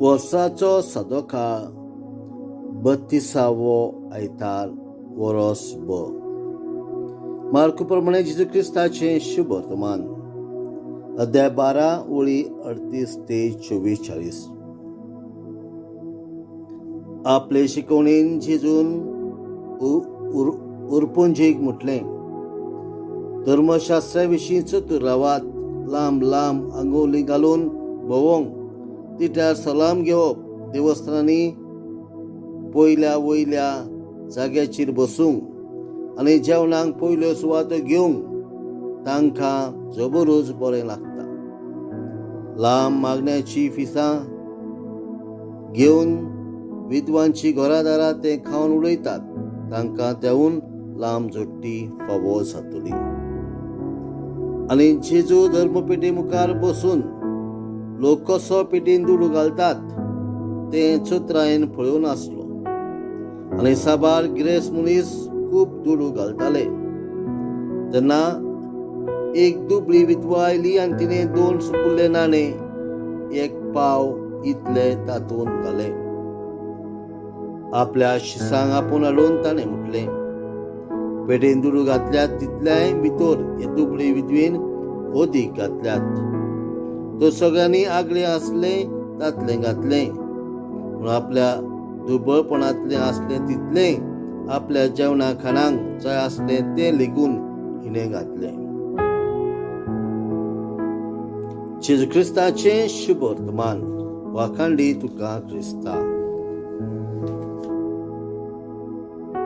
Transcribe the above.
वर्साचो सदोकाळ बत्तिसावो आयतार वरोस ब मार्कू प्रमाणे जेजू क्रिस्ताचें शुभ वर्तमान अध्याय 12 ओळी 38 ते 44. आपले शिकवणेन जेजून उरपुंजीक म्हटलें, धर्मशास्त्रा विशीं चतूर रावात. लांब लांब आंगवली घालून भोंवोंक, तिट्यार सलाम घेवप, देवस्थानांनी पयल्या वयल्या जाग्याचेर बसूंक आनी जेवणाक पयल्यो सुवातो घेवंक तांकां जबरूच बरें लागता. लांब मागण्याची फिसां घेवन विद्वांची घरादारां ते खावन उडयतात. तांकां तेवून लांब जोडटी फावो जातली. आनी जेजू धर्मपेटे मुखार बसून लोक कसो पेटीन दुडू घालतात तें चतुरायेन पळोवन आसलो. आनी साबार गिरेस्त मनीस खूब दुडू घालताले. तेन्ना एक दुबळी विधवा आयली आनी तिणें दोन सुपुल्ले नाणे एक पाव इतले तातूंत घाले. आपल्या शिसांक आपोवन हाडून ताणें म्हटलें, पेटेन दुडू घातल्यात तितल्याय भितर हे दुबळे विधवेन अदीक घातल्यात. तर सगळ्यांनी आगळें आसलें तातलें घातलें, पूण आपल्या दुबळपणांतलें आसलें तितलें, आपल्या जेवणा खाणांक जाय आसलें तें लेगून हिणें घातलें. जेजू क्रिस्ताचें शुभ वर्तमान. वाखांडी तुका क्रिस्ता.